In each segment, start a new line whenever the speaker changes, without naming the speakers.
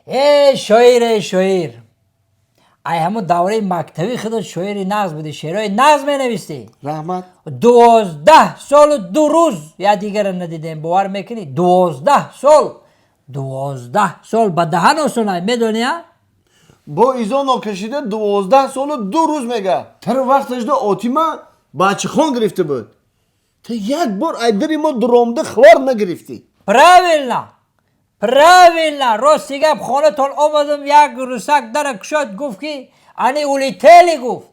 Э, шоир, э, шоир, ай ҳамун давраи мактабӣ худат шоири нағз будӣ, шеърҳои нағз менавистӣ.
Раҳмат.
12 солу 2 рӯз якдигарро надидем, бовар мекунӣ? 12 сол, 12 сол ба даҳан осонай, медонӣ, а?
Бо изо нокашида 12 солу 2 рӯз мега. Тар вақташда отима бачихон гирифта буд. Ту як бор айдари мо дуромда хвор нагирифтӣ.
Правильно, правильно. Рости гап, хонатон омадам, як русак дара кушод, гуфт, ки они улетели, гуфт,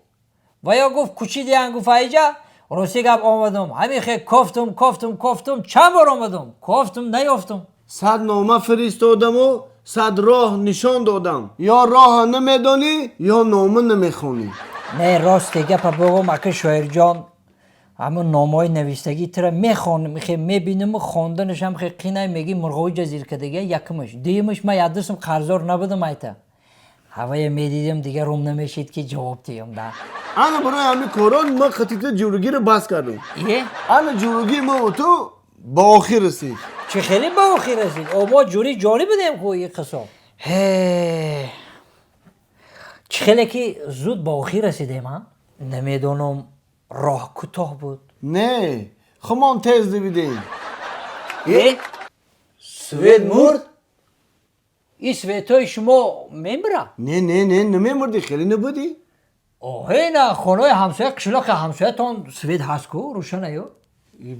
ва ё гуфт, кучидиян, гуфт, айҷа. Рости гап, омадам, ҳамин хе кофтум, кофтум, кофтум, чанд бор омадам, кофтум, наёфтум.
100 нома фиристодаму 100 роҳ нишон додам. Ё роҳа намедонӣ, ё нома намехонӣ.
Не, рости гапа бигӯм, ака шоирҷон, ҳамун номҳои навиштагӣ тура мехонам, хе мебинаму хонданашам хе қинай, меги мурғови ҷазиркадага. Якумаш, дуюмаш, ман яддусум қарздор набудам, айта ҳавая медидам, дигар рум намешид, ки ҷавоб диҳам да.
Ана барои ҳамин корон ман қатита ҷургиро бас кардам.
Е?
Ана ҷургии мо ту ба охир расид.
Чӣ хеле ба охир расид? О, мо ҷури ҷонӣ будем ку и қисм. Ҳе, чӣ хеле ки зуд ба охир расидем, а? Намедонам, роҳ кӯтоҳ буд.
Не, хумон тез дивидем.
Е?
Свет мурд.
Ин светҳои шумо мемира?
Не, не, не, намемурдӣ, хеле набудӣ.
Оҳе, на, хонаи ҳамсоя, қишлоқи ҳамсоятон свет ҳаст ку, рӯшанаю.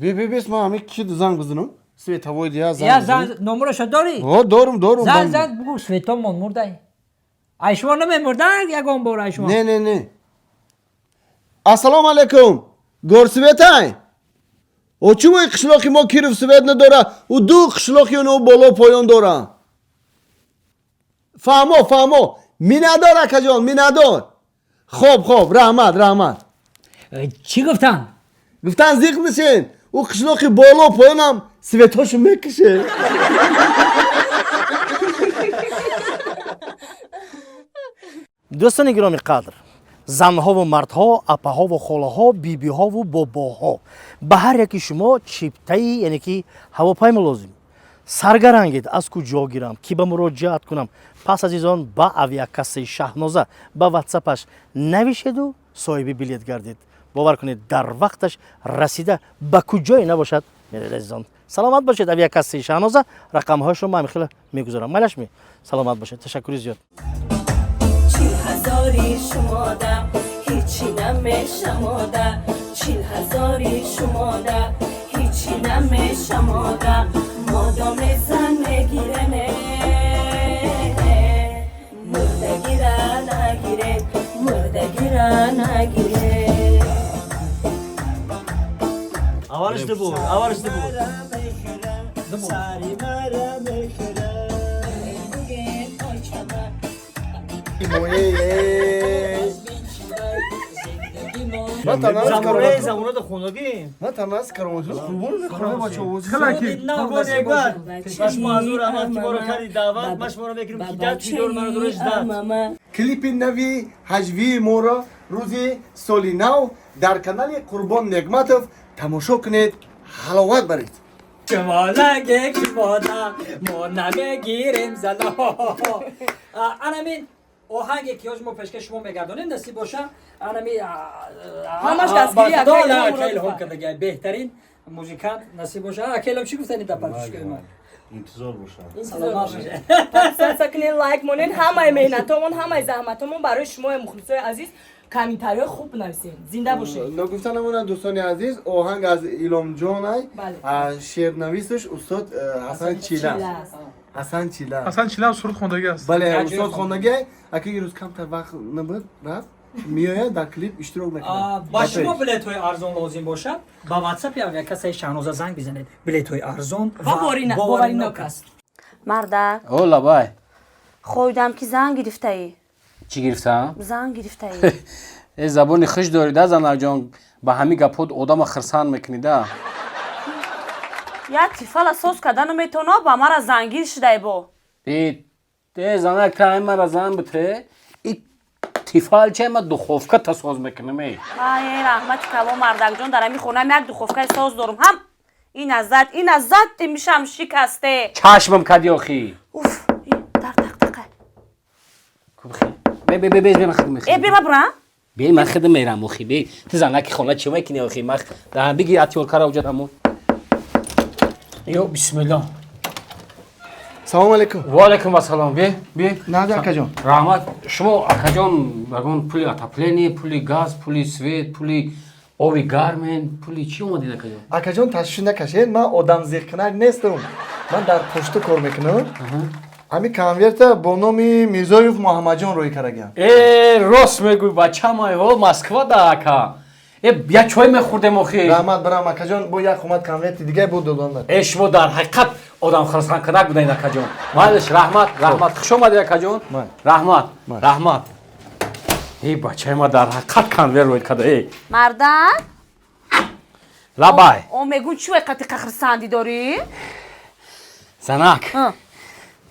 Бе, бе, бес, ман ҳамин ки занг бизанам, световой дия.
Я.
Занг.
Занг, номераша дорӣ?
О, дорум, дорум.
Занг зан, бугӯ, светомон мурдай. Ай шумо намемурдан ягон бор, ай шумо?
Не, не, не. Ассалому алайкум, горсветай. О, чумои қишлоқи мо Киров свет надора, ӯ ду қишлоқи оно боло поён дора. Фаҳмо, фаҳмо, миннатдор, акаҷон, миннатдор. Хоб, хоб, раҳмат, раҳмат.
Чӣ гуфтанд?
Гуфтан, зиқ нишен, ӯ қишлоқи боло поёнам светҳошо мекише.
Дӯстони гироми қадр, занҳову мардҳо, апаҳову холаҳо, бибиҳову бобоҳо, ба ҳар яки шумо чиптаи, яъне ки ҳавопаймо лозим. Саргарангед, аз куҷо гирам, ки ба муроҷиат кунам? Пас, азизон, ба авиакассаи Шаҳноза ба ватсапаш навишеду соҳиби билет гардед. Бовар кунед, дар вақташ расида, ба куҷое набошад, меред. Азизон, саломат бошед. Авиакассаи Шаҳноза, рақамҳояшро ман хеле мегузорам. Майлашми, саломат бошед, ташаккури зиёд.
40 ҳазори шумода ҳечи намешамода, 40 ҳазори шумода ҳечи намешамода, модоме зан мегирене, мурдагира нагире, мурдагира нагире.
Аввалиш дубур, аввалиш дубур.
Сари мара мехӯра.
Буген ойчама.
Моее. Ман таназ
Замонаи
каромат.
Замонада хонагӣ.
Ман таназ кароматулло қурбон мехӯрам, бача.
Хелаки.
Қурбон Егбар, ба шумо ҳазур раҳмат, ки моро карди даъват. Ман шуморо мекунем ки дад чидор маро дореш дад.
Клипи нави ҳаҷвии моро рӯзи соли нав дар канали Қурбон Негматов тамошо кунед, ҳаловат баред.
Шумолаге шумода мо намегирем зано. Анамин оҳанге ки ҳозир мо пешкаш шумо мегардонем, насиб боша, анами.
Ҳамаш дастгирии акаи Илҳом
Акаи Илҳом
Муродов.
Кардагиай, беҳтарин музикант, насиб боша. Акаи Илҳом, чӣ гуфтани дар подписчикои ман?
Интизор бошад.
Саломат бошед.
Подписаться кунед, лайк монед. Ҳамаи меҳнатомон, ҳамаи заҳматомон барои шумо, мухлисои азиз. Комментариҳои хуб нависем. Зинда бошед.
Ногуфта намонад, дӯстони азиз, оҳанг аз Иломҷонай,
Бале.
шеърнависаш устод Ҳасан Чила. Ҳасан Чила.
Ҳасан Чилам суруд хондагӣ аст.
Бале.
Як
Устод
ҷои
хондагиай. Ака ирӯз камтар вақт набуд, рафт, меояд, дар клип иштирок мекунад.
Ба шумо билетҳои арзон лозим бошад, ба ватсапи авиакассаи Шаҳноза занг бизанед. Билетҳои арзон
ва боваринок аст.
Мардак.
О, лабай.
Хоидам, ки зан гирифтаӣ.
Чӣ гирифтам?
Зан гирифтаӣ.
Э, забони хуш дорида, занаҷон, ба ҳамин гапҳо одама хирсанд мекунида.
Як тифала соз карда наметавона, ба мара зангир шудай бо.
Э, э, занак, та мара зан бите, и тифал че, ма духовка та соз мекунам, э.
Ай, раҳмати калон, мардакҷон. Дар ҳамин хонаам як духовкаи соз дорум, ҳам ина зад, ина зад, мишам шикасте.
Чашмам кади охи.
Уф, дар тақтақай.
Бе бе бе бе ман худам
Э, бе ма бурам?
Бе ман худам мерам охи. Бе ту занаки хона чӣ мекунӣ охи? Ман да биги атёркара уҷа тамом. Ё бисмиллоҳ.
Салом алейкум.
Ва алейкум ассалом. Бе бе.
Нади акаҷон.
Раҳмат. Шумо акаҷон ягон пули отопление, пули газ, пули свет, пули оби гармен, пули чӣ омадед акаҷон?
Акаҷон, ташвиш накашед, ман одам зиқкунак нестам. Ман дар пошта кор мекунам. Ҳамин конверта бо номи Мирзоев Муҳаммадҷон рӯй карагиам.
Э, рост мегӯй, бачамай, ҳо Москва да ака. Э, як чой мехӯрдем охи.
Раҳмат, барам акаҷон, бо як омад конверти дигаре буд додам.
Э, шумо дар ҳақиқат одам хурсандкунак будаед акаҷон. Майлиш, раҳмат, раҳмат. Хуш омадед акаҷон. Раҳмат, раҳмат. Э, бачаи ма дар ҳақиқат конверт рӯй карда, э.
Мардак?
Лабай.
О, мегӯн чӣ вай қати хурсандӣ дорӣ?
Занак.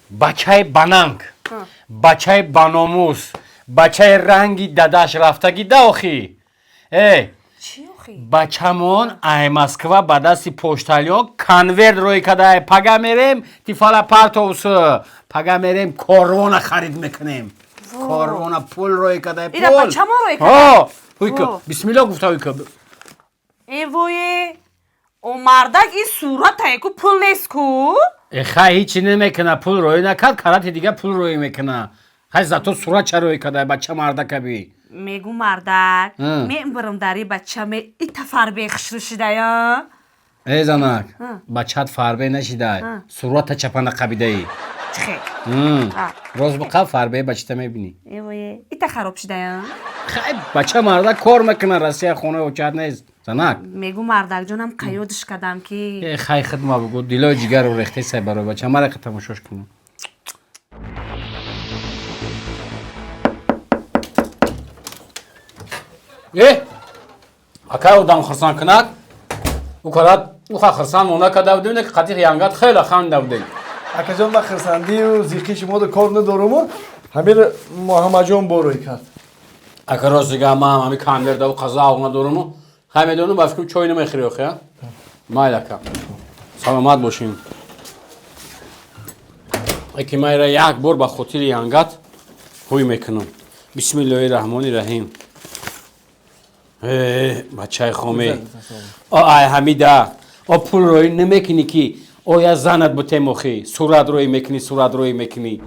Бачаи бананг, бачаи баномус, бачаи ранги дадаш рафтагӣ да охи. Э,
Чӣ охи?
Бачамон ай Москва ба дасти почтальон конверт рӯй када. Пага мерем тифала партовс, пага мерем корвона харид мекунем. Корвона пул рӯй када.
Ира
пул.
бачамон рӯй када?
Ҳо, ҳуйка,
Во.
бисмилло гуфта ҳуйка.
Э, вое. О, мардак, ин суратае ку, пул нест ку?
Э, хай, ҳичи намекуна, пул рӯй накард, карати дига пул рӯй мекуна. Хай, зато сурат ча рӯй када, бача мардакаби.
Мегӯ мардак, мебарам дари бачаме ита фарбе хушрӯ шидая.
Э, занак, бачаат фарбе нашидай, сурата чапана қабидаӣ.
Чихе?
Роз биқа фарбе бачата мебинӣ.
Э, вое, ита хароб шидая.
Хай, бача мардак кор мекуна, Россия хонаи очат нест, занак.
Мегӯ мардакҷонам, қаёдиш кардам ки.
Э, хай, хидма бугу, дилои ҷигарро рехтесай барои бача, мара қа тамошош кунам. Э, акай одам хурсандкунак, ӯ карад, ӯ ха хурсанд монда карда будем, ки қатиқ янгат хеле ханда будем.
Акаҷон, ман хурсандию зиқи шуморо кор надоруму, ҳамин Муҳаммадҷон бо рӯй кард.
Ака, рост дига, ман ҳами конверт даву қаза надоруму, хай, медонам, ба фикрам чой намехӯри охи, а? Майли, ака, саломат бошем. Аки майра як бор ба хотири янгат ҳуй мекунам. Бисмиллоҳи раҳмони раҳим. Э, бачаи хоме, о ай ҳамида, о пул рӯй намекунӣ, ки оя занат бутем охи, сурат рӯй мекунӣ, сурат рӯй мекунӣ.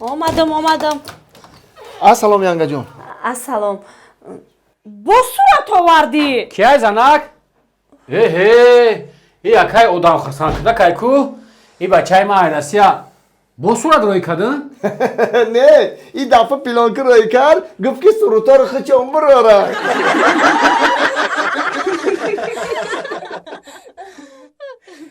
Омадам, омадам.
Ассалом, янгаҷон.
Ассалом. Бо сурат овардӣ?
Кияй, занак? Эҳе, и акай одам хурсандкунакай ку, и бачаи ма ай Россия бо сурат рӯй кардин?
Не, ин дафъа плёнка рӯй кард, гуфт ки сурутаро хичон бирора.